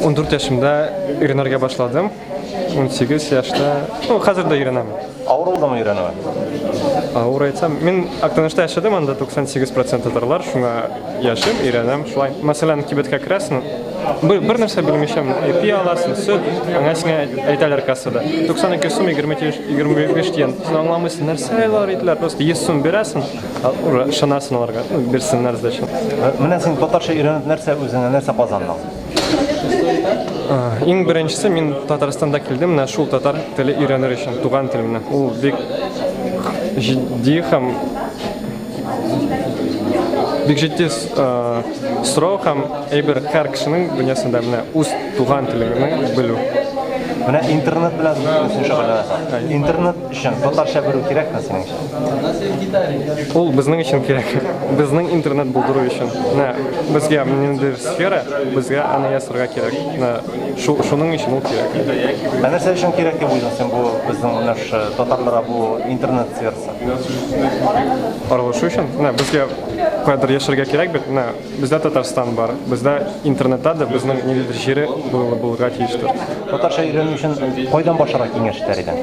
14 яшемдә өйрәнергә башладым. 18 яшьтә, ну, хәзер дә өйрәнәм. Авыр булдымы өйрәнүе? Авыр әйтсәм, мин Актанышта яшәдем, анда 98% татарлар, шуңа яшим, өйрәнәм шулай. Мәсәлән, кибеткә керәсең, бер нәрсә белмичә, ипи аласың, сөт, аңа сиңа әйтәләр кассада. 92 сум 25 тиен. Син аңламыйсың, нәрсә алар әйтәләр, просто 100 сум бирәсең, уже ышанасың аларга, ну, бирсеннәр зачем. Менә син татарча өйрәнеп нәрсә үзеңә нәрсә казандың? Иң беренчесе мин Татарстанда килдем, менә шул татар теле өйрәнер өчен, туган телемне. Ул бик җитди һәм бик җитди сорау һәм әйбер һәр кешенең дөньясында менә үз туган телеңне белү. Менә интернет белән син шөгыльләнәсең. Интернет өчен татарча белү кирәкме синеңчә? Ул безнең өчен кирәк. Безнең интернет булдыру өчен. Менә безгә ниндидер сфера, безгә аны ясарга кирәк. Менә шуның өчен ул кирәк. Ә нәрсә өчен кирәк дип уйлыйсың син бу безнең менә шушы татарларга бу интернет сферасы? Аралашу өчен. Менә безгә каядыр яшәргә кирәк бит. Менә бездә Татарстан бар. Бездә интернетта да безнең ниндидер җире булырга тиештер. Татарча өйрәнү өчен кайдан башларга киңәш итәр идең?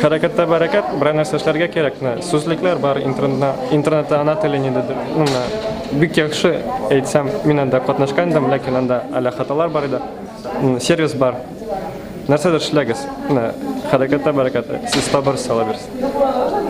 Хәрәкәттә бәрәкәт, берәр нәрсә эшләргә кирәк. Менә сүзлекләр бар интернетта, интернетта ана теле ниндидер. Ну, менә бик яхшы әйтсәм, мин анда катнашкан идем, ләкин анда әле хаталар бар иде. Сервис бар. Нәрсәдер эшләгез. Менә хәрәкәттә бәрәкәт. Сез табарсыз, Алла бирсен.